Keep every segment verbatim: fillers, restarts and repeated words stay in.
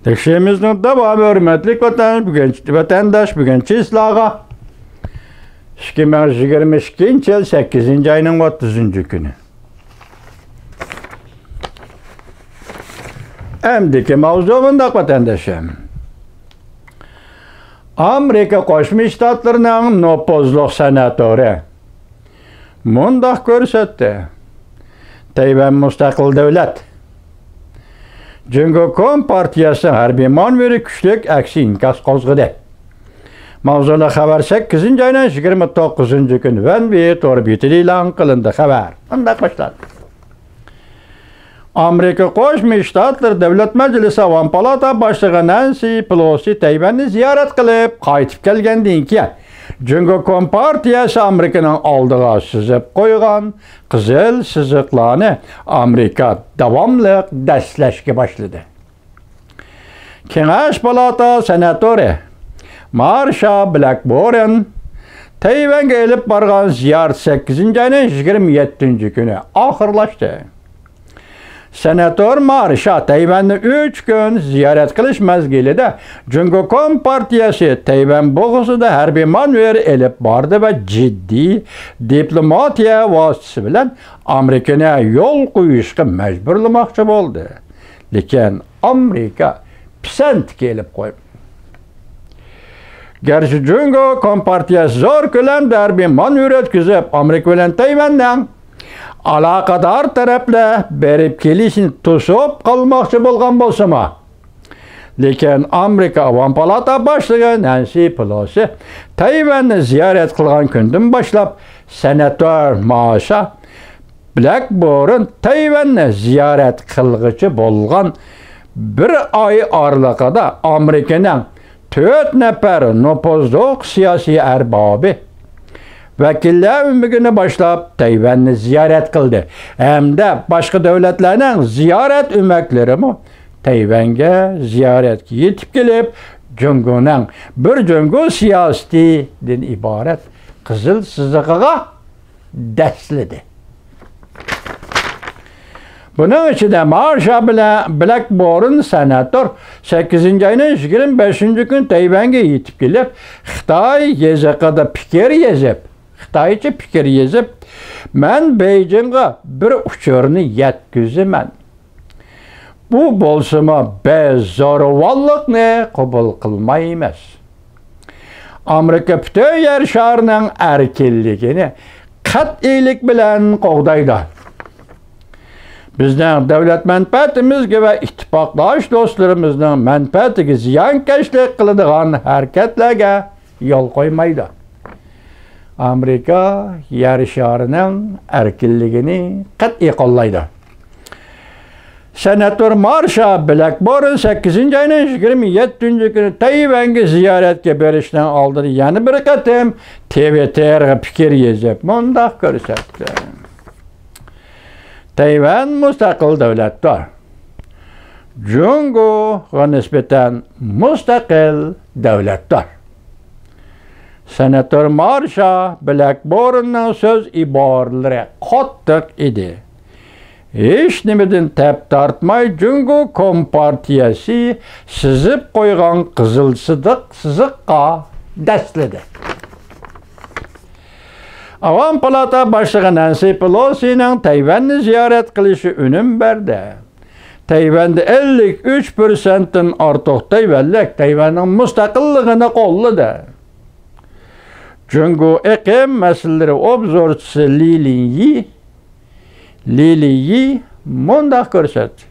تەكشىمىزنىڭ داۋامى، ھۆرمەتلىك ۋەتەن-، بۈگۈن، ۋەتەنداش، بۈگۈن چىسلاغا، ئىككى مىڭ يىگىرمە ئىككىنچى يىل سەككىزىنچى ئاينىڭ ئوتتۇزىنچى كۈنى. ئەمدىكى ماۋزۇ مۇنداق، ۋەتەندىشىم. ئامېرىكا قوشما شتاتلىرىنىڭ نوپۇزلۇق سېناتورى مۇنداق كۆرسەتتى: تەيۋەن مۇستەقىل دۆلەت. جۇڭگو كومپارتىيەسىنىڭ ھەربىي مانېۋىرى كۈچلۈك ئەكسىي ئىنكاس قوزغىدى. ماۋزۇلۇق خەۋەر سەككىزىنچى ئاينىڭ يىگىرمە توققۇزىنچى كۈنى ۋەنۋې تور بېتىدە ئېلان قىلىندى. خەۋەر مۇنداق باشلاندى. ئامېرىكا قوشما شتاتلىرى دۆلەت مەجلىسى ئاۋام پالاتا باشلىقى نەنسى پېلوسى تەيۋەننى زىيارەت قىلىپ قايتىپ كەلگەندىن كېيىن، جۇڭگو كومپارتىيەسى ئامېرىكىنىڭ ئالدىغا سىزىپ قويغان قىزىل سىزىقلارنى ئامېرىكا داۋاملىق دەسسەشكە باشلىدى. كېڭەش پالاتا سېناتورى مارشا بلەكبورن تەيۋەنگە ئېلىپ بارغان زىيارىتى سەككىزىنچى ئاينىڭ يىگىرمە يەتتىنچى كۈنى ئاخىرلاشتى. سېناتور مارشا تەيۋەننى ئۈچ كۈن زىيارەت قىلىش مەزگىلىدە جۇڭگو كومپارتىيەسى تەيۋەن بوغۇزىدا ھەربىي مانېۋىر ئېلىپ باردى ۋە جىددىي دىپلوماتىيە ۋاسىتىسى بىلەن ئامېرىكىنى يول قويۇشقا مەجبۇرلىماقچى بولدى. لېكىن ئامېرىكا پىسەنتكە ئېلىپ قويمىدى. گەرچە جۇڭگو كومپارتىيەسى زور كۆلەمدە ھەربىي مانېۋىر ئۆتكۈزۈپ، ئامېرىكا بىلەن تەيۋەننىڭ ئالاقىدار تەرەپلەر بېرىپ كېلىشىنى توسۇپ قالماقچى بولغان بولسىمۇ، لېكىن ئامېرىكا ئاۋام پالاتا باشلىقى نەنسى پېلوسى تەيۋەننى زىيارەت قىلغان كۈندىن باشلاپ، سېناتور مارشا بلەكبورن تەيۋەننى زىيارەت قىلغۇچى بولغان بىر ئاي ئارىلىقىدا ئامېرىكىنىڭ تۆت نەپەر نوپۇزلۇق سىياسىي ئەربابى ۋەكىللەر ئۆمىكىنى باشلاپ تەيۋەننى زىيارەت قىلدى ھەمدە باشقا دۆلەتلەرنىڭ زىيارەت ئۆمەكلىرىمۇ تەيۋەنگە زىيارەتكە يېتىپ كېلىپ، جۇڭگونىڭ بىر جۇڭگو سىياسىتىدىن ئىبارەت قىزىل سىزىقىغا دەسسىلىدى. بۇنىڭ ئىچىدە مارشا بىلەن بلەكبورن سېناتور سەككىزىنچى ئاينىڭ يىگىرمە بەشىنچى كۈنى تەيۋەنگە يېتىپ كېلىپ، خىتاي يېزىقىدا پىكىر يېزىپ، خىتايچە پىكىر يېزىپ، مەن بېيجىڭغا بىر ئۇچۇرنى يەتكۈزىمەن. بۇ بولسىمۇ، بىز زورىۋاللىقنى قوبۇل قىلمايمىز. ئامېرىكا پۈتۈن يەر شارىنىڭ ئەركىنلىكىنى قەتئىيلىك بىلەن قوغدايدۇ. بىزنىڭ دۆلەت مەنپەئەتىمىزگە ۋە ئىتتىپاقداش دوستلىرىمىزنىڭ مەنپەئەتىگە زىيانكەشلىك قىلىدىغان ھەرىكەتلەرگە يول قويمايدۇ. ئامېرىكا يەر شارىنىڭ ئەركىنلىكىنى قەتئىي قوللايدۇ. سېناتور مارشا بلەكبورن سەككىزىنچى ئاينىڭ يىگىرمە يەتتىنچى كۈنى تەيۋەنگە زىيارەتكە بېرىشنىڭ ئالدىدا يەنە بىر قېتىم تىۋىتتېرغا پىكىر يېزىپ، مۇنداق كۆرسەتتى: تەيۋەن مۇستەقىل دۆلەتتۇر. جۇڭگوغا نىسبەتەن مۇستەقىل دۆلەتتۇر. سېناتور مارشا بلەكبورننىڭ سۆز ئىبارىلىرى قاتتىق ئىدى. ھېچنېمىدىن تەپ تارتماي، جۇڭگو كومپارتىيەسى سىزىپ قويغان قىزىل سىدىق، سىزىققا دەسسىلىدى. ئاۋام پالاتا باشلىقى نەنسى پېلوسىنىڭ تەيۋەننى زىيارەت قىلىشى ئۈنۈم بەردى. تەيۋەندە ئەللىك ئۈچ پىرسەنتتىن ئارتۇق تەيۋەنلىك تەيۋەننىڭ مۇستەقىللىقىنى قوللىدى. جۇڭگو ئېقىم مەسىلىلىرى ئوبزورچىسى لى لىنيى، لى لىنيى مۇنداق كۆرسەتتى: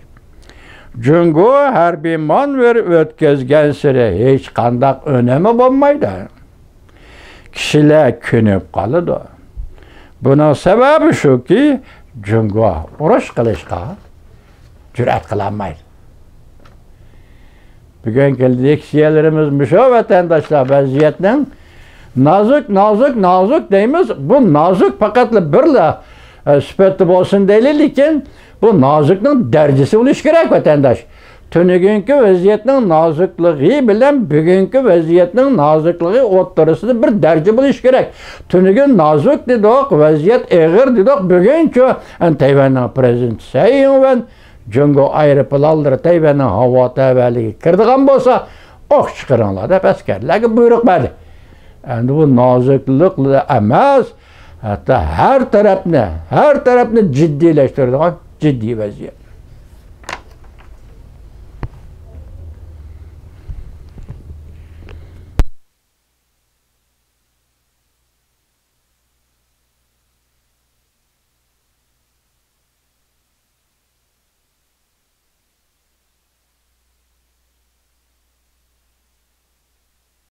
جۇڭگو ھەربىي مانېۋىر ئۆتكۈزگەنسېرى ھېچقانداق ئۈنۈمى بولمايدۇ. كىشىلەر كۆنۈپ قالىدۇ. بۇنىڭ سەۋەبى شۇكى، جۇڭگو ئۇرۇش قىلىشقا جۈرئەت قىلالمايدۇ. بۈگۈنكى لېكسىيەلىرىمىز مۇشۇ، ۋەتەنداشلار. ۋەزىيەتنىڭ نازۇك، نازۇك، نازۇك دەيمىز. بۇ نازۇك پەقەتلا بىرلا، ئە، سۈپەتتە بولسۇن دەيلى، لېكىن بۇ نازۇكنىڭ دەرىجىسى بولۇشى كېرەك، ۋەتەنداش. تۈنۈگۈنكى ۋەزىيەتنىڭ نازۇكلۇقى بىلەن بۈگۈنكى ۋەزىيەتنىڭ نازۇكلۇقى ئوتتۇرىسىدا بىر دەرىجە بولۇشى كېرەك. تۈنۈگۈن نازۇك دېدۇق، ۋەزىيەت ئېغىر دېدۇق، بۈگۈنچۇ، ئەن، تەيۋەننىڭ پىرېزىدېنتى سەي ئىڭۋەن جۇڭگو ئايروپىلانلىرى تەيۋەننىڭ ھاۋا تەۋەلىكىگە كىرىدىغان بولسا، ئوق چىقىرىڭلار دەپ ئەسكەرلەرگە بۇيرۇق بەردى. ئەمدى بۇ نازۇكلۇقلا ئەمەس، ھەتتا ھەر تەرەپنى، ھەر تەرەپنى جىددىيلەشتۈرىدىغان جىددىي ۋەزىيەت.